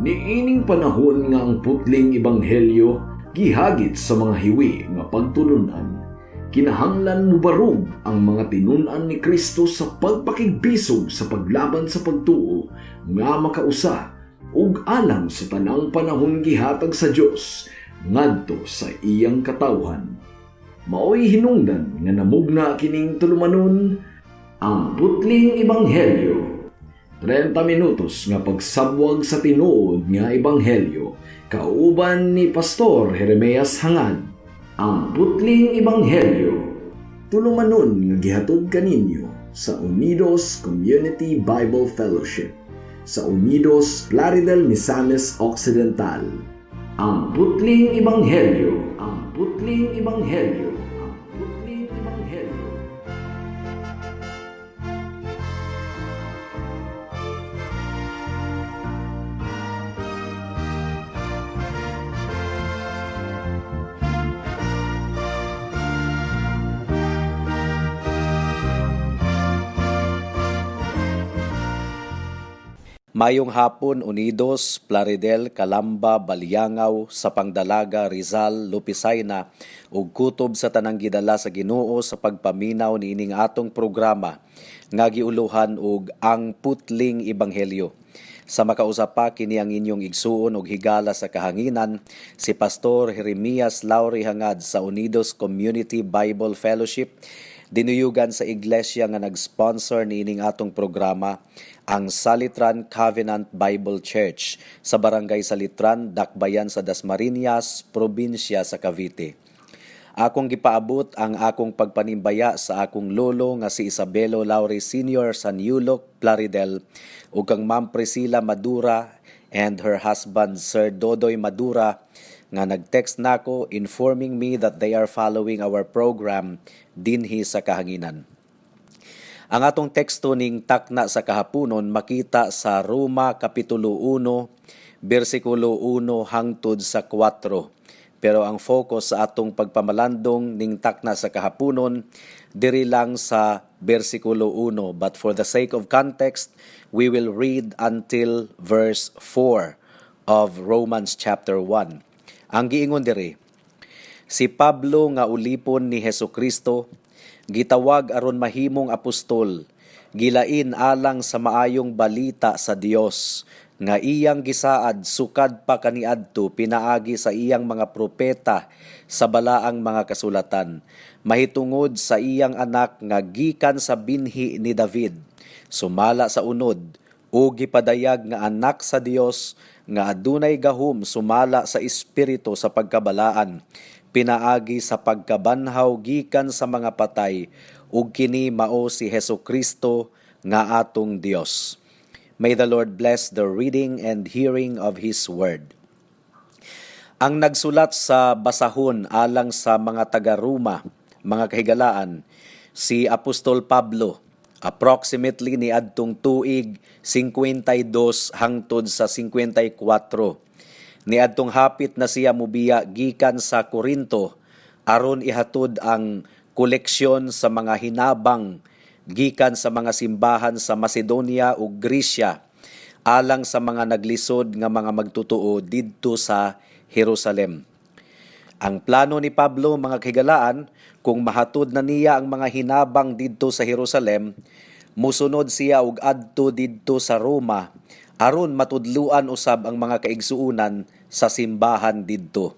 Niining panahon nga ang putling ebanghelyo gihagit sa mga hiwi nga pagtulunan, kinahanglan mubarog ang mga tinun-an ni Kristo sa pagpakigbisog sa paglaban sa pagtuo nga makausa ug alang sa tanang panahon gihatag sa Dios ngadto sa iyang katawhan. Maoy hinungdan nga namugna kining tulumanon, Ang Putling Ebanghelyo. 30 minutos nga pagsabwag sa tinuod nga ebanghelyo kauban ni Pastor Jeremias Hangad. Ang Putling Ebanghelyo. Tulumanon nga gihatod kaninyo sa Unidos Community Bible Fellowship sa Unidos, Plaridel, Misamis Occidental. Ang Putling Ebanghelyo. Ang Putling Ebanghelyo. Ang Putling Ebanghelyo. Mayong hapon, Unidos, Plaridel, Calamba, Baliangaw, Sapang Dalaga, Rizal, Lopisayna ug kutob sa tanang gidala sa Ginoo sa pagpaminaw niining atong programa nga giuluhan og Ang Putling Ebanghelyo. Sa makausa pa, kini ang inyong igsuon og higala sa kahanginan, si Pastor Jeremias Lauri Hangad sa Unidos Community Bible Fellowship, dinuyugan sa iglesia nga nag-sponsor niining atong programa, ang Salitran Covenant Bible Church sa Barangay Salitran, Dakbayan sa Dasmariñas, probinsya sa Cavite. Akong gipaabot ang akong pagpanimbaya sa akong lolo nga si Isabelo Lauri Sr. sa New Look, Plaridel, ug kang Ma'am Priscilla Madura and her husband Sir Dodoy Madura nga nag-text nako informing me that they are following our program dinhi sa kahanginan. Ang atong teksto ning takna sa kahaponon makita sa Roma Kapitulo 1, bersikulo 1 hangtod sa 4. Pero ang focus sa atong pagpamalandong ning takna sa kahaponon diri lang sa bersikulo 1. But for the sake of context, we will read until verse 4 of Romans chapter 1. Ang giingon diri, si Pablo nga ulipon ni Hesus Kristo, gitawag aron mahimong apostol, gilain alang sa maayong balita sa Dios nga iyang gisaad sukad pa kaniadto pinaagi sa iyang mga propeta sa balaang mga kasulatan, mahitungod sa iyang anak nga gikan sa binhi ni David sumala sa unod, o gipadayag nga anak sa Dios nga adunay gahom sumala sa Espiritu sa pagkabalaan pinaagi sa pagkabanhaw gikan sa mga patay, ug kini mao si Hesus Kristo nga atong Dios. May the Lord bless the reading and hearing of His Word. Ang nagsulat sa basahon alang sa mga taga-Roma, mga kahigalaan, si Apostol Pablo, approximately ni adtong tuig 52 hangtod sa 54. Niadtong hapit na siya mubiya gikan sa Corinto aron ihatod ang koleksyon sa mga hinabang gikan sa mga simbahan sa Macedonia ug Grecia alang sa mga naglisod nga mga magtutuo didto sa Jerusalem. Ang plano ni Pablo, mga kahigalaan, kung mahatod na niya ang mga hinabang didto sa Jerusalem, musunod siya og adto didto sa Roma aron matudluan usab ang mga kaigsuonan sa simbahan didto.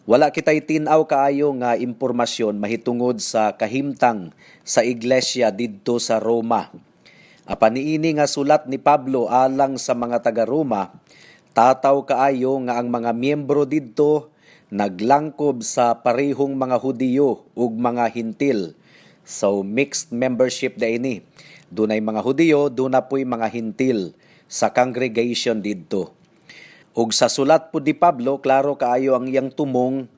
Wala kitay tin-aw kaayo nga impormasyon mahitungod sa kahimtang sa iglesia didto sa Roma. Apan niini nga sulat ni Pablo alang sa mga taga-Roma, tataw kaayo nga ang mga miyembro didto naglangkob sa parehong mga Hudiyo ug mga Hintil. So mixed membership ini. Dunay mga Hudiyo, duna po'y mga Hintil sa congregation didto. Ug sa sulat po ni Pablo, klaro kaayo ang iyang tumong,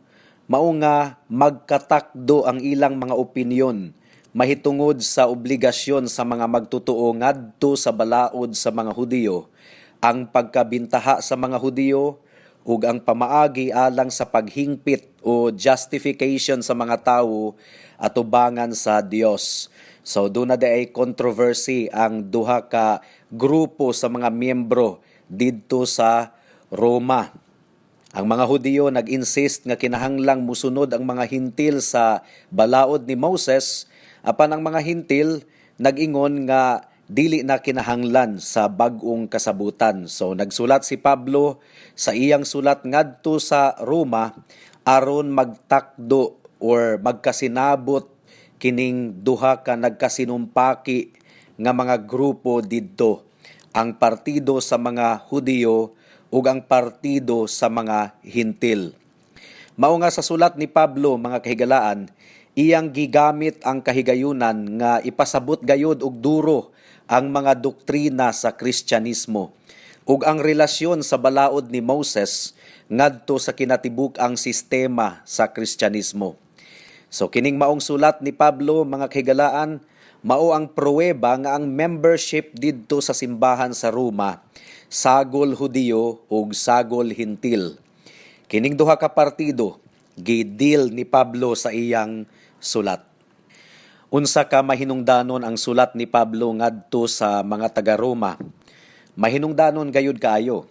mao nga magkatakdo ang ilang mga opinyon mahitungod sa obligasyon sa mga magtotoo ngadto sa balaod sa mga Hudiyo, ang pagkabintaha sa mga Hudiyo ug ang pamaagi alang sa paghingpit o justification sa mga tawo atubangan sa Dios. So doon na ay controversy ang duha ka grupo sa mga miyembro didto sa Roma. Ang mga Hudiyo nag-insist nga kinahanglang musunod ang mga Hintil sa balaod ni Moses, apan ang mga Hintil nag-ingon nga dili na kinahanglan sa bag-ong kasabutan. So nagsulat si Pablo sa iyang sulat ngadto sa Roma aron magtakdo or magkasinabot kining duha ka nagkasinumpaki nga mga grupo didto, ang partido sa mga Hudiyo ug ang partido sa mga Hintil. Mao nga sa sulat ni Pablo, mga kahigalaan, iyang gigamit ang kahigayunan nga ipasabot gayod og duro ang mga doktrina sa Kristyanismo ug ang relasyon sa balaod ni Moses ngadto sa kinatibuk-ang sistema sa Kristyanismo. So kining maong sulat ni Pablo, mga kahigalaan, mao ang pruweba nga ang membership didto sa simbahan sa Roma sagol Hudiyo ug sagol Hintil. Kining duha ka partido gi-deal ni Pablo sa iyang sulat. Unsa ka mahinungdanon ang sulat ni Pablo ngadto sa mga taga-Roma? Mahinungdanon gayud kaayo.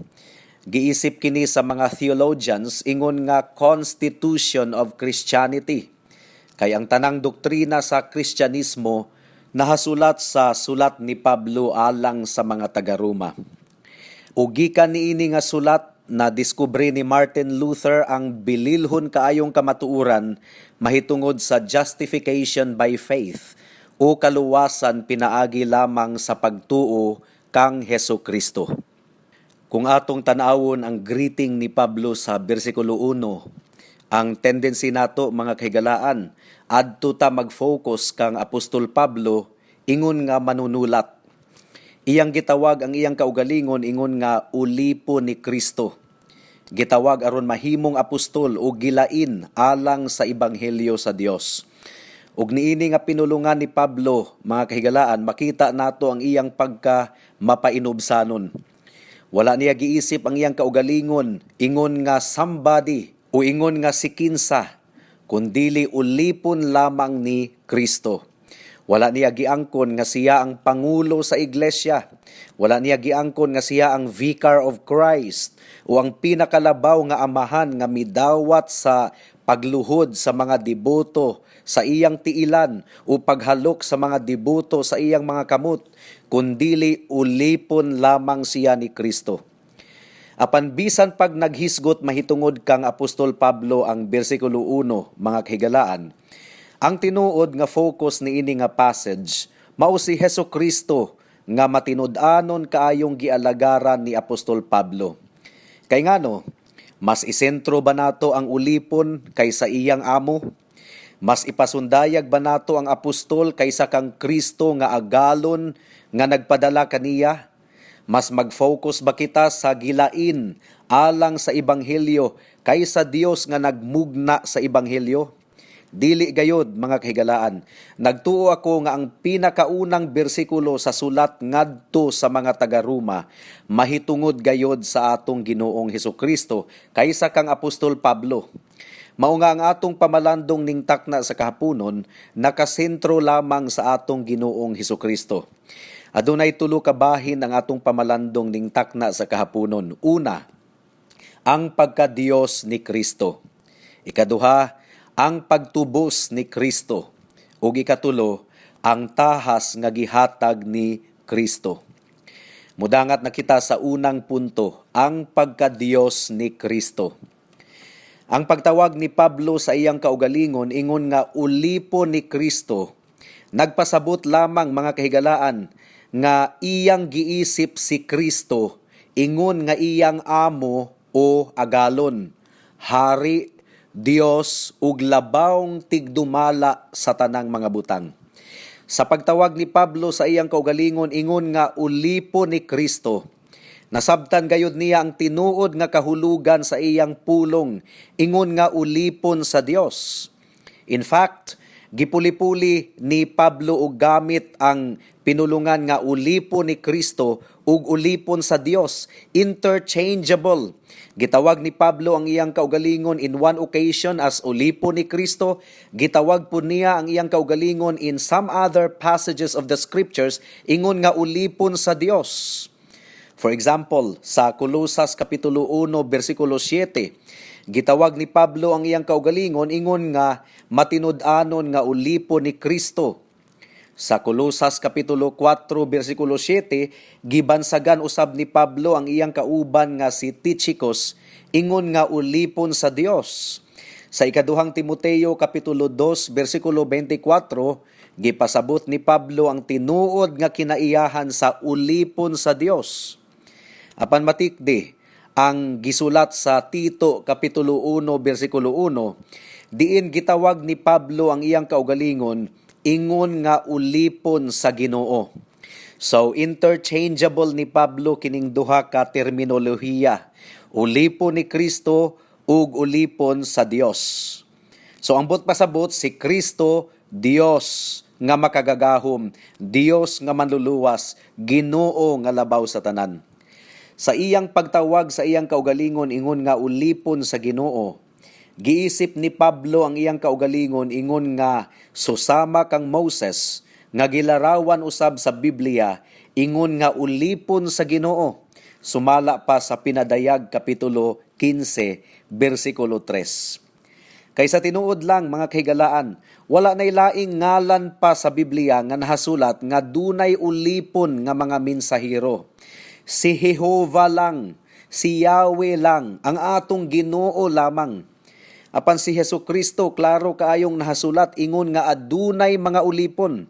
Giisip kini sa mga theologians ingon nga constitution of Christianity. Kay ang tanang doktrina sa Kristyanismo nahasulat sa sulat ni Pablo alang sa mga taga-Roma. Ug gikan niini nga sulat, na diskubre ni Martin Luther ang bililhon kaayong kamatuoran mahitungod sa justification by faith o kaluwasan pinaagi lamang sa pagtuo kang Heso Kristo. Kung atong tan-awon ang greeting ni Pablo sa bersikulo 1, ang tendency nato, mga kahigalaan, adto ta mag-focus kang Apostol Pablo ingon nga manunulat. Iyang gitawag ang iyang kaugalingon ingon nga ulipo ni Kristo. Gitawag aron mahimong apostol o gilain alang sa ebanghelyo sa Dios. Ug niini nga pinulungan ni Pablo, mga kahigalaan, makita nato ang iyang pagka mapainubsanon. Wala niya giisip ang iyang kaugalingon ingon nga somebody o ingon nga si kinsa, kundili ulipon lamang ni Kristo. Wala niya giangkon nga siya ang pangulo sa iglesia. Wala niya giangkon nga siya ang vicar of Christ o ang pinakalabaw nga amahan nga midawat sa pagluhod sa mga deboto sa iyang tiilan o paghalok sa mga deboto sa iyang mga kamot, kundili ulipon lamang siya ni Kristo. Apan bisan pag naghisgot mahitungod kang Apostol Pablo ang bersikulo 1, mga kahigalaan, ang tinuod nga focus niini nga passage mao si Heso Kristo nga matinud-anon kaayong gialagaran ni Apostol Pablo. Kay ngano, mas isentro ba nato ang ulipon kaysa iyang amo? Mas ipasundayag ba nato ang apostol kaysa kang Kristo nga agalon nga nagpadala kaniya? Mas mag-focus ba kita sa gilain alang sa ebanghelyo kaysa Dios nga nagmugna sa ebanghelyo? Dili gayod, mga kahigalaan. Nagtuo ako nga ang pinakaunang bersikulo sa sulat ngadto sa mga taga-Roma mahitungod gayod sa atong Ginoong Hesukristo kaysa kang Apostol Pablo. Mao nga ang atong pamalandong ning takna sa kahaponon nakasentro lamang sa atong Ginoong Hesukristo. Adunay tulo ka bahin ang atong pamalandong ning takna sa kahaponon. Una, ang pagka-Dios ni Kristo. Ikaduha, ang pagtubos ni Kristo. Ug ikatulo, ang tahas nga gihatag ni Kristo. Mudangat na kita sa unang punto, ang pagka-Dios ni Kristo. Ang pagtawag ni Pablo sa iyang kaugalingon ingon nga ulipo ni Kristo, nagpasabot lamang, mga kahigalaan, nga iyang giisip si Kristo ingon nga iyang amo o agalon, hari, Dios ug labawng tigdumala sa tanang mga butang. Sa pagtawag ni Pablo sa iyang kaugalingon ingon nga ulipo ni Kristo, nasabtan gayud niya ang tinuod nga kahulugan sa iyang pulong ingon nga ulipon sa Dios. In fact, gipuli-puli ni Pablo og gamit ang pinulungan nga ulipo ni Kristo ug ulipon sa Dios, interchangeable. Gitawag ni Pablo ang iyang kaugalingon in one occasion as ulipo ni Kristo. Gitawag po niya ang iyang kaugalingon in some other passages of the scriptures ingon nga ulipon sa Dios. For example, sa Kolosas kapitulo 1 bersikulo 7, gitawag ni Pablo ang iyang kaugalingon ingon nga matinud-anon nga ulipon ni Kristo. Sa Kolosas kapitulo 4 bersikulo 7, gibansagan usab ni Pablo ang iyang kauban nga si Tychicus ingon nga ulipon sa Dios. Sa ikaduhang Timoteo kapitulo 2 bersikulo 24, gipasabot ni Pablo ang tinuod nga kinaiyahan sa ulipon sa Dios. Apan matikdi ang gisulat sa Tito kapitulo 1 bersikulo 1, diin gitawag ni Pablo ang iyang kaugalingon ingon nga ulipon sa Ginoo. So interchangeable ni Pablo kining duha ka terminolohiya, ulipon ni Kristo ug ulipon sa Dios. So ang buot pasabot, si Kristo Dios nga makagagahom, Dios nga manluluwas, Ginoo nga labaw sa tanan. Sa iyang pagtawag sa iyang kaugalingon ingon nga ulipon sa Ginoo, giisip ni Pablo ang iyang kaugalingon ingon nga susama kang Moses nga gilarawan usab sa Biblia ingon nga ulipon sa Ginoo. Sumala pa sa Pinadayag kapitulo 15 bersikulo 3. Kay sa tinuod lang, mga kahigalaan, wala nay laing ngalan pa sa Biblia nga nahasulat nga dunay ulipon nga mga mensahero. Si Jehova lang, si Yahweh lang, ang atong Ginoo lamang. Apan si Hesus Kristo, klaro kaayong nahasulat ingon nga adunay mga ulipon.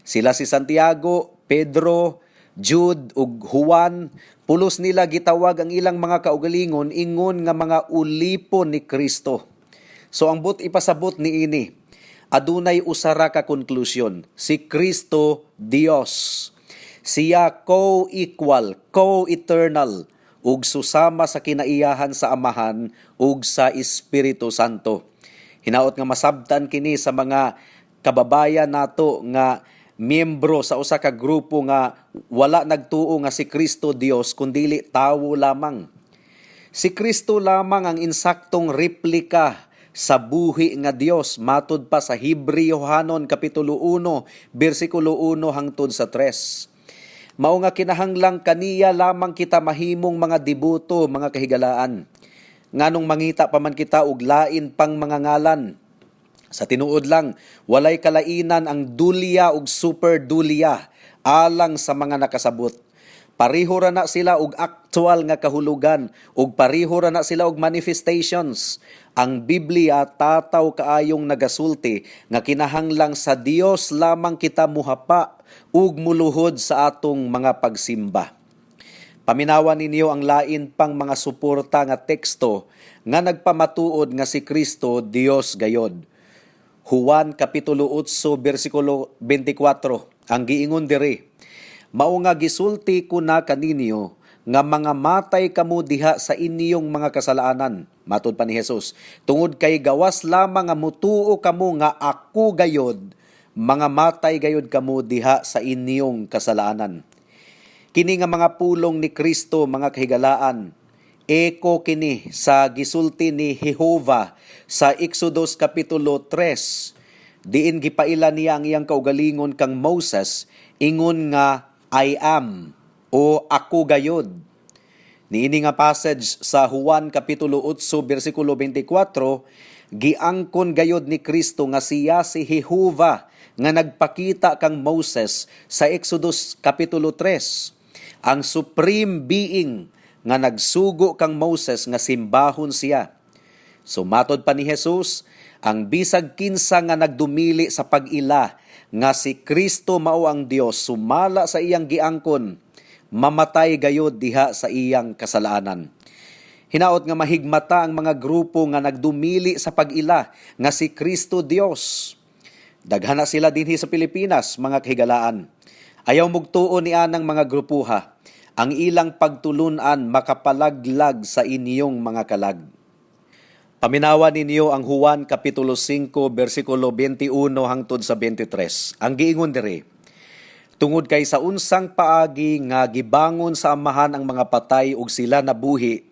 Sila si Santiago, Pedro, Jude ug Juan, pulos nila gitawag ang ilang mga kaugalingon ingon nga mga ulipon ni Kristo. So ang buot ipasabot niini, adunay usara ka konklusyon. Si Kristo Dios. Siya co-equal, co-eternal ug susama sa kinaiyahan sa Amahan ug sa Espiritu Santo. Hinaot nga masabtan kini sa mga kababayan nato nga miyembro sa usa ka grupo nga wala nagtuo nga si Kristo Dios kundili tawo lamang. Si Kristo lamang ang insaktong replika sa buhi nga Dios matud pa sa Hebreohanon kapitulo 1 bersikulo 1 hangtod sa 3. Mao nga kinahanglang kaniya lamang kita mahimong mga deboto, mga kahigalaan. Nganong mangita pa man kita og lain pang mga ngalan? Sa tinuod lang, walay kalainan ang dulia ug super dulia alang sa mga nakasabot. Pareho ra na sila og actual nga kahulugan ug pareho ra na sila og manifestations. Ang Biblia tataw kaayong nagasulti nga kinahanglang sa Dios lamang kita muhapa ug muluhod sa atong mga pagsimba. Paminawan ninyo ang lain pang mga suporta nga teksto nga nagpamatuod nga si Kristo Dios gayod. Juan kapitulo 8 bersikulo 24 ang giingon diri: "Mao nga gisulti ko na kaninyo nga mga matay kamo diha sa inyong mga kasalanan," matud pa ni Jesus, "tungod kay gawas lamang nga mutuo kamo nga ako gayod, mga matay gayod kamo diha sa inyong kasalanan." Kini nga mga pulong ni Kristo, mga kahigalaan, eko kini sa gisulti ni Jehova sa Exodus kapitulo 3, diin gipaila niya ang iyang kaugalingon kang Moses ingon nga "I am" o "Ako gayod." Niini nga passage sa Juan kapitulo 8 bersikulo 24, giangkon gayod ni Kristo nga siya si Jehova nga nagpakita kang Moses sa Exodus kapitulo 3. Ang supreme being nga nagsugo kang Moses nga simbahon siya. So matod pa ni Jesus, ang bisag kinsa nga nagdumili sa pag-ila nga si Kristo mao ang Dios sumala sa iyang giangkon, mamatay gayod diha sa iyang kasalanan. Hinaot nga mahigmata ang mga grupo nga nagdumili sa pag-ila nga si Kristo Dios. Daghan na sila dinhi sa Pilipinas, mga kahigalaan. Ayaw mugtuo ni anang mga grupuha. Ang ilang pagtulunan makapalaglag sa inyong mga kalag. Paminawa ninyo ang Juan Kapitulo 5, versikulo 21 hangtod sa 23. Ang giingon diri: "Tungod kay sa unsang paagi nga gibangon sa Amahan ang mga patay ug sila nabuhi,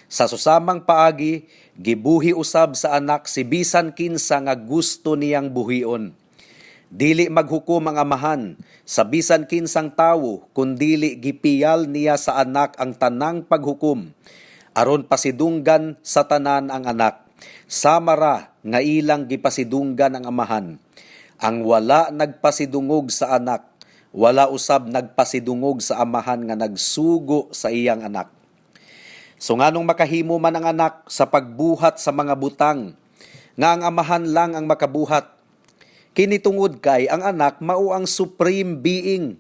sa susamang paagi gibuhi usab sa Anak si bisan kinsa nga gusto niyang buhion. Dili maghukom ang Amahan sa bisan kinsang tawo, kundili gipiyal niya sa Anak ang tanang paghukom, aron pasidunggan sa tanan ang Anak sama ra nga ilang gipasidunggan ang Amahan. Ang wala nagpasidungog sa Anak, wala usab nagpasidungog sa Amahan nga nagsugo sa iyang Anak. So nganong makahimo man ang Anak sa pagbuhat sa mga butang nga ang Amahan lang ang makabuhat? Kini tungod kay ang Anak mao ang supreme being,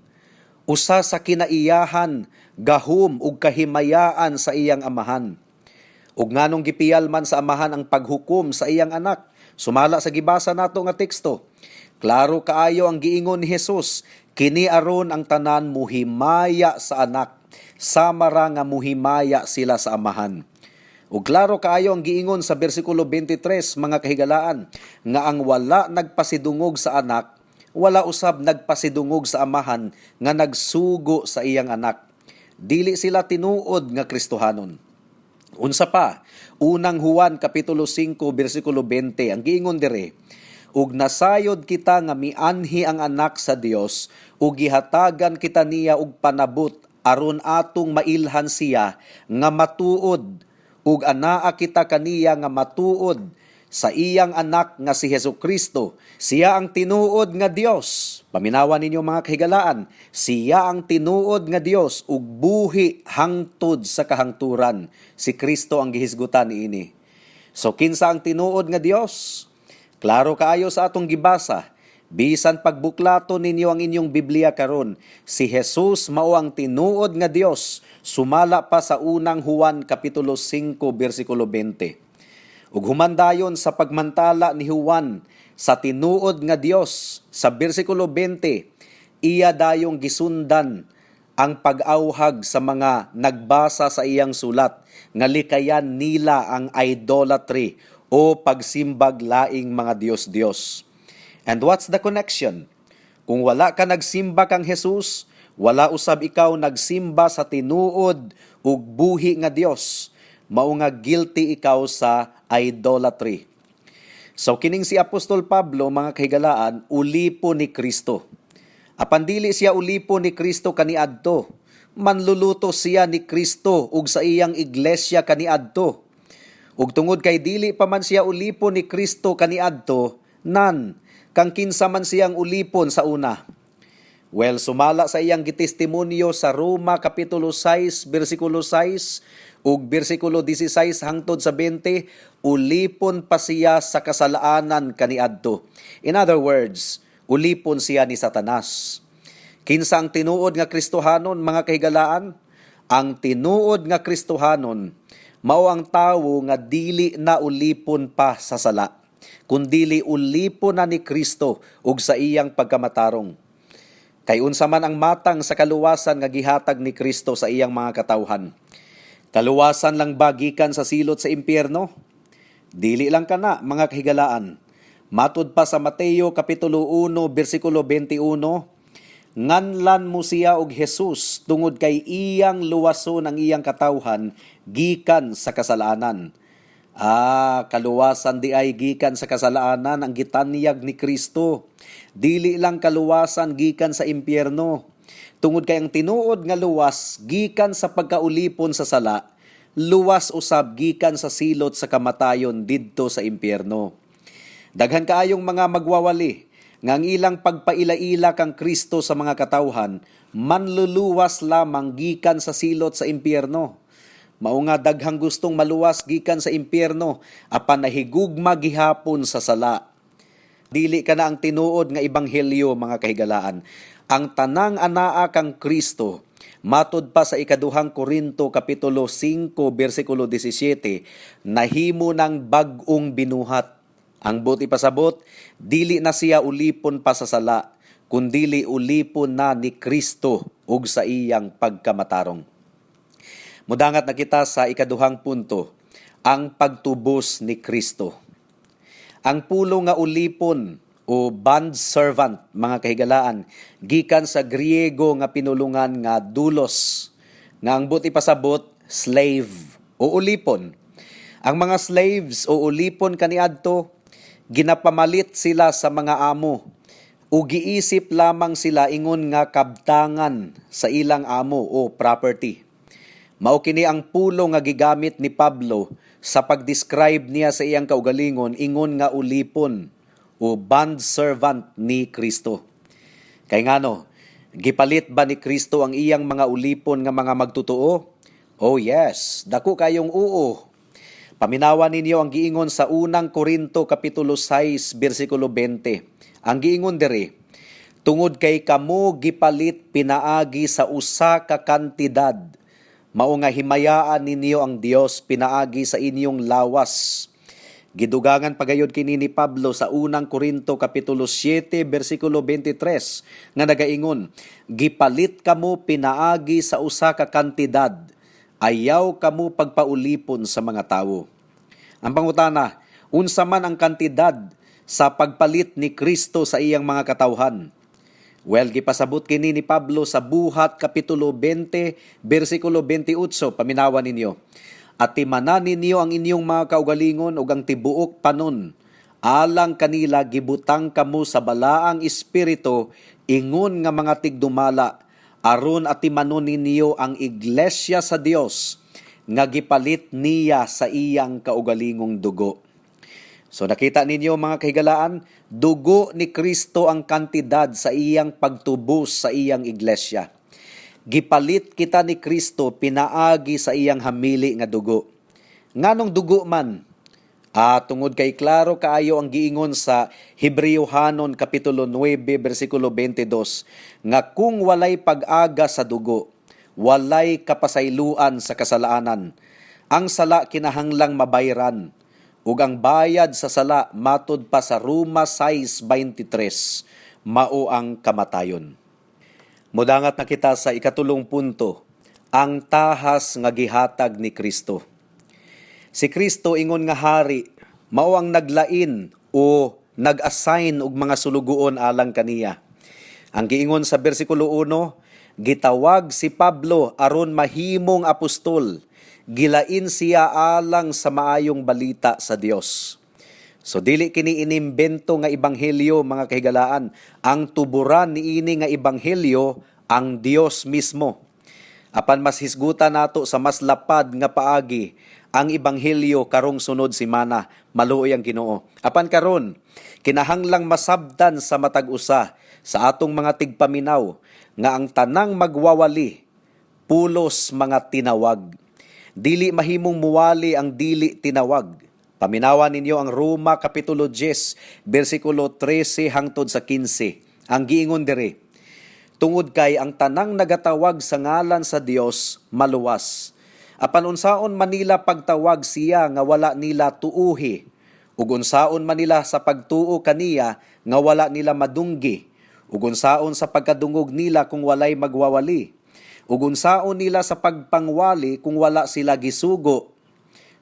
usa sa kinaiyahan, gahom ug kahimayaan sa iyang Amahan. Ug nganong gipiyal man sa Amahan ang paghukom sa iyang Anak? Sumala sa gibasa nato nga teksto, klaro kaayo ang giingon ni Jesus, kini aron ang tanan muhimaya sa Anak sama ra nga muhimaya sila sa Amahan. Ug klaro kaayo ang giingon sa bersikulo 23, mga kahigalaan, nga ang wala nagpasidungog sa Anak, wala usab nagpasidungog sa Amahan nga nagsugo sa iyang Anak. Dili sila tinuod nga Kristohanon. Unsa pa? Unang Juan kapitulo 5 bersikulo 20, ang giingon dire, "Ug nasayod kita nga mianhi ang Anak sa Dios ug gihatagan kita niya og panabot aron atong mailhan siya nga matuod, ug anaa kita kaniya nga matuod sa iyang Anak nga si Hesus Kristo. Siya ang tinuod nga Dios." Paminawa ninyo, mga kahigalaan, siya ang tinuod nga Dios ug buhi hangtod sa kahangturan. Si Kristo ang gihisgutan niini. So kinsa ang tinuod nga Dios? Klaro kaayo sa atong gibasa. Bisan pagbuklato ninyo ang inyong Biblia karon, si Jesus mao ang tinuod nga Dios, sumala pa sa Unang Juan kapitulo 5 bersikulo 20. Ug human dayon sa pagmantala ni Juan sa tinuod nga Dios sa bersikulo 20, iya dayong gisundan ang pag-awhag sa mga nagbasa sa iyang sulat nga likayan nila ang idolatry o pagsimbag laing mga diyos-diyos. And what's the connection? Kung wala ka nagsimba kang Jesus, wala usab ikaw nagsimba sa tinuod ug buhi nga Dios. Mao nga guilty ikaw sa idolatry. So kining si Apostol Pablo, mga kahigalaan, ulipon ni Kristo. Apan dili siya ulipon ni Kristo kaniadto. Manluluto siya ni Kristo ug sa iyang iglesia kaniadto. Ug tungod kay dili pa man siya ulipon ni Kristo kaniadto, nan kang kinsa man siyang ulipon sa una? Well, sumala sa iyang gitestimonyo sa Roma kapitulo 6 bersikulo 6 ug bersikulo 16 hangtod sa 20, ulipon pa siya sa kasalaanan kaniadto. In other words, ulipon siya ni Satanas. Kinsa ang tinuod nga Kristohanon, mga kahigalaan? Ang tinuod nga Kristohanon mao ang tawo nga dili na ulipon pa sa sala, kundili ulipon na ni Kristo ug sa iyang pagkamatarong. Kay unsa man ang matang sa kaluwasan nga gihatag ni Kristo sa iyang mga katawhan? Kaluwasan lang ba gikan sa silot sa impyerno? Dili lang kana, mga kahigalaan. Matud pa sa Mateo kapitulo 1 bersikulo 21, nganlan mo siya og Jesus tungod kay iyang luwason ang iyang katawhan gikan sa kasalanan. Ah, kaluwasan di ay gikan sa kasalanan ang gitanyag ni Kristo. Dili lang kaluwasan gikan sa impyerno. Tungod kay ang tinuod nga luwas gikan sa pagkaulipon sa sala, luwas usab gikan sa silot sa kamatayon didto sa impyerno. Daghan kaayong mga magwawali nga ang ilang pagpaila-ila kang Kristo sa mga katawhan manluluwas lamang gikan sa silot sa impyerno. Mao nga daghang gustong maluwas gikan sa impyerno apan nahigugma gihapon sa sala. Dili kana ang tinuod nga ebanghelyo, mga kahigalaan. Ang tanang anaa kang Kristo, matud pa sa Ikaduhang Korinto kapitulo 5 bersikulo 17, nahimo ng bag-ong binuhat. Ang buot ipasabot, dili na siya ulipon pa sa sala, kundili ulipon na ni Kristo ug sa iyang pagkamatarong. Mudangat na kita sa ikaduhang punto, ang pagtubos ni Kristo. Ang pulong nga ulipon o bond servant, mga kahigalaan, gikan sa Griego nga pinulungan nga doulos, nga ang buot ipasabot, slave o ulipon. Ang mga slaves o ulipon kaniadto, ginapamalit sila sa mga amo. Ug giisip lamang sila ingon nga kabtangan sa ilang amo o property. Mao kini ang pulong nga gigamit ni Pablo sa pag-describe niya sa iyang kaugalingon ingon nga ulipon o bond servant ni Kristo. Kay ngano, gipalit ba ni Kristo ang iyang mga ulipon nga mga magtotoo? Oh yes, dako kayong oo. Paminawa ninyo ang giingon sa Unang Korinto kapitulo 6 bersikulo 20. Ang giingon diri, "Tungod kay kamo gipalit pinaagi sa usa ka kantidad, mao nga himayaan ninyo ang Dios pinaagi sa inyong lawas." Gidugangan pagayod kini ni Pablo sa Unang Korinto kapitulo 7 bersikulo 23 nga nagaingon, "Gipalit kamo pinaagi sa usa ka kantidad, ayaw kamo pagpaulipon sa mga tawo." Ang pangutana, unsa man ang kantidad sa pagpalit ni Kristo sa iyang mga katawhan? Well, gipasabot kini ni Pablo sa Buhat kapitulo 20 bersikulo 28, paminawa ninyo. "Atimanan ninyo ang inyong mga kaugalingon ug ang tibuok panon. Alang kanila gibutang kamo sa Balaang Espiritu ingon nga mga tigdumala aron atimanon ninyo ang iglesia sa Dios nga gipalit niya sa iyang kaugalingong dugo." So nakita ninyo, mga kahigalaan, dugo ni Kristo ang kantidad sa iyang pagtubos sa iyang iglesia. Gipalit kita ni Kristo pinaagi sa iyang hamili nga dugo. Nganong dugo man? Tungod kay klaro kaayo ang giingon sa Hebreohanon kapitulo 9 bersikulo 22 nga kung walay pag-aga sa dugo, walay kapasayloan sa kasalanan. Ang sala kinahanglang mabayran ug ang bayad sa sala, matud pa sa Roma 6:23, mao ang kamatayon. Mudangat na kita sa ikatulong punto, ang tahas nga gihatag ni Kristo. Si Kristo ingon nga hari, mao ang naglain o nag-assign og mga sulugoon alang kaniya. Ang giingon sa bersikulo 1, gitawag si Pablo aron mahimong apostol, gilain siya alang sa maayong balita sa Dios. So dili kini inimbento nga ebanghelyo, mga kahigalaan. Ang tuburan niini nga ebanghelyo ang Dios mismo. Apan mas hisgutan nato sa mas lapad nga paagi ang ebanghelyo karong sunod semana, maluoy ang Ginoo. Apan karon, kinahanglang masabtan sa matag usa sa atong mga tigpaminaw nga ang tanang magwawali pulos mga tinawag. Dili mahimong muwali ang dili tinawag. Paminawa ninyo ang Roma kapitulo 10 bersikulo 13 hangtod sa 15. Ang giingon diri, "Tungod kay ang tanang nagatawag sa ngalan sa Dios maluwas. Apan unsaon man nila pagtawag siya nga wala nila tuuhi? Ug unsaon man nila sa pagtuo kaniya nga wala nila madunggi? Ug unsaon sa pagkadungog nila kung walay magwawali? Ug unsaon nila sa pagpangwali kung wala sila gisugo?"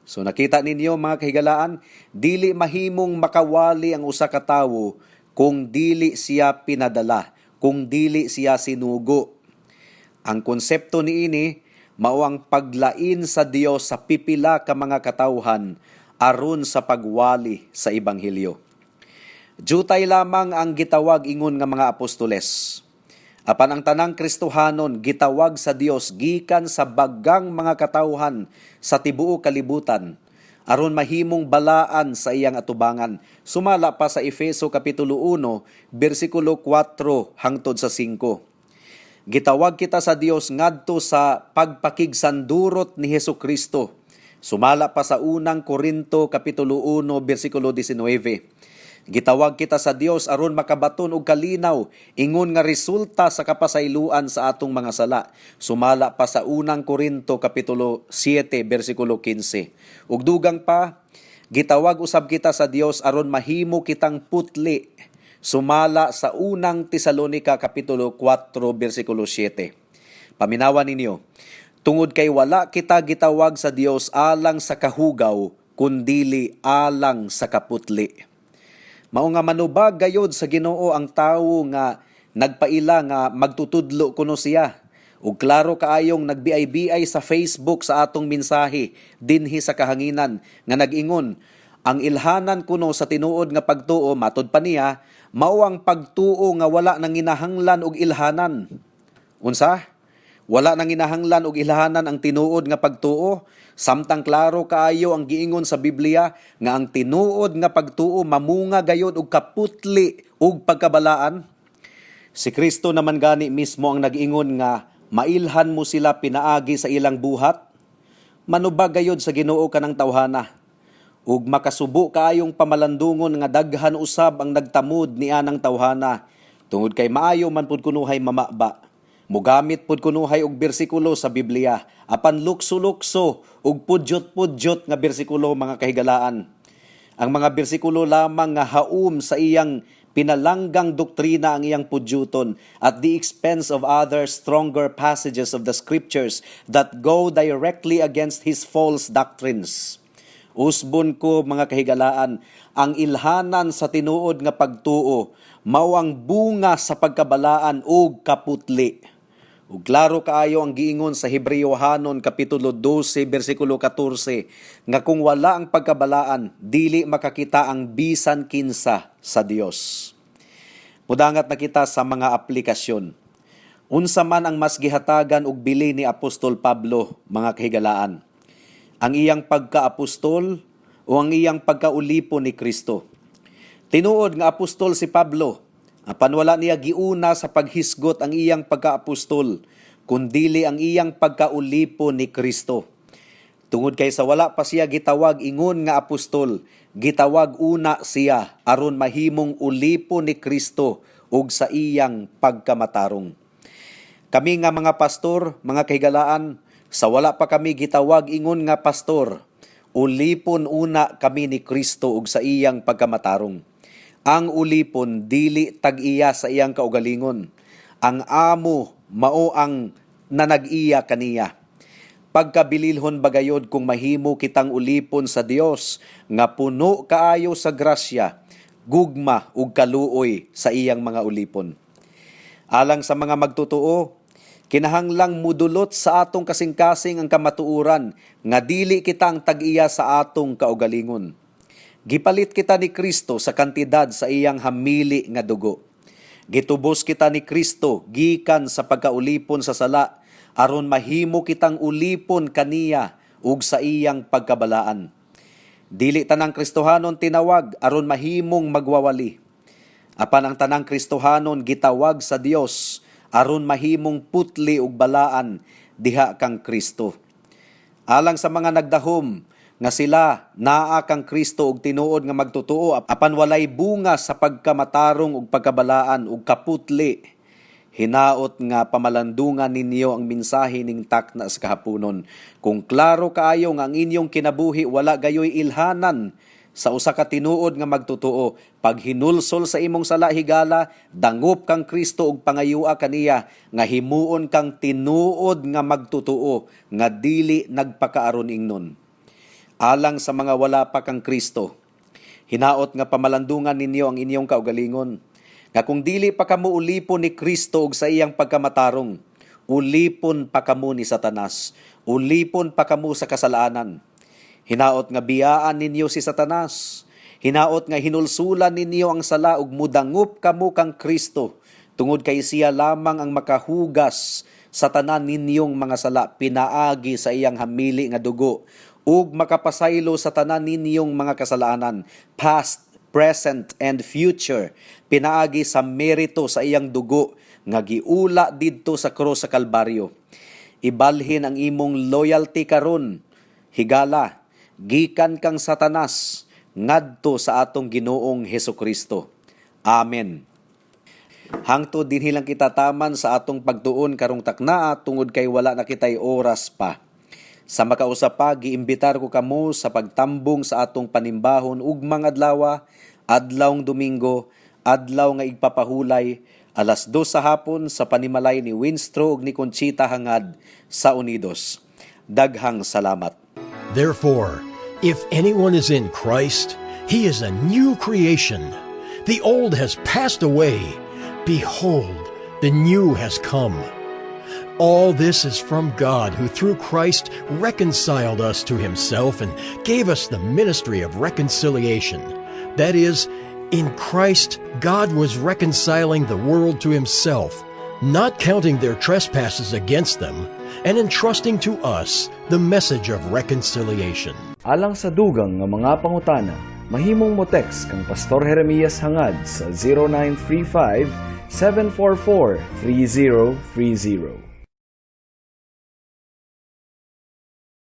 So nakita ninyo, mga kahigalaan, dili mahimong makawali ang usa ka tawo kung dili siya pinadala, kung dili siya sinugo. Ang konsepto niini mao ang paglain sa Dios sa pipila ka mga katawhan aron sa pagwali sa ebanghelyo. Jutay lamang ang gitawag ingon nga mga apostoles. Apan ang tanang Kristohanon gitawag sa Dios gikan sa bagang mga katawhan sa tibuok kalibutan aron mahimong balaan sa iyang atubangan. Sumala pa sa Efeso kapitulo 1 bersikulo 4 hangtod sa 5. Gitawag kita sa Dios ngadto sa pagpakigsandurot ni Hesus Kristo. Sumala pa sa Unang Korinto kapitulo 1 bersikulo 19. Gitawag kita sa Dios aron makabaton og kalinaw ingon nga resulta sa kapasayloan sa atong mga sala. Sumala pa sa Unang Korinto kapitulo 7 bersikulo 15. Ug dugang pa, gitawag usab kita sa Dios aron mahimo kitang putli. Sumala sa Unang Tesalonika kapitulo 4 bersikulo 7. Paminawa ninyo, tungod kay wala kita gitawag sa Dios alang sa kahugaw, kundili alang sa kaputli. Mao nga manubag gayod sa Ginoo ang tawo nga nagpaila nga magtutudlo kuno siya. Ug klaro kaayong nagbiay-biay sa Facebook sa atong mensahe dinhi sa kahanginan nga nag-ingon, Ang ilhanan kuno sa tinuod nga pagtuo, matod pa niya, mao ang pagtuo nga wala nanginahanglan og ilhanan. Unsa? Wala nanginahanglan og ilhanan ang tinuod nga pagtuo, samtang klaro kaayo ang giingon sa Biblia nga ang tinuod nga pagtuo mamunga gayod og kaputli ug pagkabalaan. Si Kristo naman gani mismo ang nag-ingon nga mailhan mo sila pinaagi sa ilang buhat. Manubag gayod sa Ginoo kanang tawhana. Ug makasubo kaayong pamalandungon nga daghan usab ang nagtamod ni anang tawhana tungod kay maayo man pud kunuhay mamaba. Mugamit pud kunuhay og bersikulo sa Biblia apan lukso-lukso ug pudyot-pudyot nga bersikulo, mga kahigalaan. Ang mga bersikulo lamang nga haum sa iyang pinalanggang doktrina ang iyang pudyuton at the expense of other stronger passages of the scriptures that go directly against his false doctrines. Usbon ko, mga kahigalaan, ang ilhanan sa tinuod nga pagtuo mao ang bunga sa pagkabalaan ug kaputli. Ug klaro kaayo ang giingon sa Hebreohanon kapitulo 12 bersikulo 14 nga kung wala ang pagkabalaan, dili makakita ang bisan kinsa sa Dios. Mudangat na kita sa mga aplikasyon. Unsa man ang mas gihatagan og bili ni Apostol Pablo, mga kahigalaan? Ang iyang pagkaapostol o ang iyang pagkaulipon ni Kristo? Tinuod nga apostol si Pablo, apan wala niya giuna sa paghisgot ang iyang pagkaapostol, kundili ang iyang pagkaulipon ni Kristo. Tungod kay sa wala pa siya gitawag ingon nga apostol, gitawag una siya aron mahimong ulipon ni Kristo ug sa iyang pagkamatarong. Kami nga mga pastor, mga kahigalaan, sa wala pa kami gitawag ingon nga pastor, ulipon una kami ni Kristo ug sa iyang pagkamatarong. Ang ulipon dili tag-iya sa iyang kaugalingon. Ang amo mao ang nanag-iya kaniya. Pagkabililhon bagayod kung mahimo kitang ulipon sa Dios nga puno kaayo sa grasya, gugma ug kaluoy sa iyang mga ulipon. Alang sa mga magtotoo, kinahanglang mudulot sa atong kasing-kasing ang kamatuoran nga dili kita ang tag-iya sa atong kaugalingon. Gipalit kita ni Kristo sa kantidad sa iyang hamili nga dugo. Gitubos kita ni Kristo gikan sa pagkaulipon sa sala aron mahimo kitang ulipon kaniya ug sa iyang pagkabalaan. Dili tanang Kristohanon tinawag aron mahimong magwawali. Apan ang tanang Kristohanon gitawag sa Dios aron mahimong putli ug balaan diha kang Kristo. Alang sa mga nagdahom nga sila naa kang Kristo ug tinuod nga magtotoo apan walay bunga sa pagkamatarong ug pagkabalaan ug kaputli, hinaot nga pamalandungan ninyo ang mensahe ning takna sa kahaponon. Kung klaro kaayo nga ang inyong kinabuhi wala gayoy ilhanan sa usa ka tinuod nga magtotoo, paghinulsol sa imong sala, higala, dangop kang Kristo ug pangayua kaniya nga himuon kang tinuod nga magtotoo nga dili nagpakaaron ingnon. Alang sa mga wala pa kang Kristo, hinaot nga pamalandungan ninyo ang inyong kaugalingon. Nga kung dili pa kamo ulipon ni Kristo ug sa iyang pagkamatarong, ulipon pa kamo ni Satanas, ulipon pa kamo sa kasalanan. Hinaot nga biyaan ninyo si Satanas. Hinaot nga hinulsulan ninyo ang sala ug mudangop kamo kang Kristo tungod kay siya lamang ang makahugas sa tanan ninyong mga sala pinaagi sa iyang hamili nga dugo ug makapasaylo sa tanan ninyong mga kasalanan, past, present and future, pinaagi sa merito sa iyang dugo nga giula didto sa krus sa Kalbaryo. Ibalhin ang imong loyalty karon, higala, gikan kang Satanas ngadto sa atong Ginoong Hesus Kristo. Amen. Hangtod dinhi lang kita taman sa atong pagtuon karong taknaa tungod kay wala na kitay oras pa. Sa makausa pa, giimbitar ko kamo sa pagtambong sa atong panimbahon ugmang adlaw, adlawng Domingo, adlaw nga igpapahulay, 2:00 sa hapon sa panimalay ni Winstro ug ni Conchita Hangad sa Unidos. Daghang salamat. Therefore, if anyone is in Christ, he is a new creation. The old has passed away. Behold, the new has come. All this is from God, who through Christ reconciled us to himself and gave us the ministry of reconciliation. That is, in Christ, God was reconciling the world to himself, not counting their trespasses against them, and entrusting to us the message of reconciliation. Alang sa dugang nga mga pangutana, mahimong mo text kang Pastor Jeremias Hangad sa 0935 744 3030.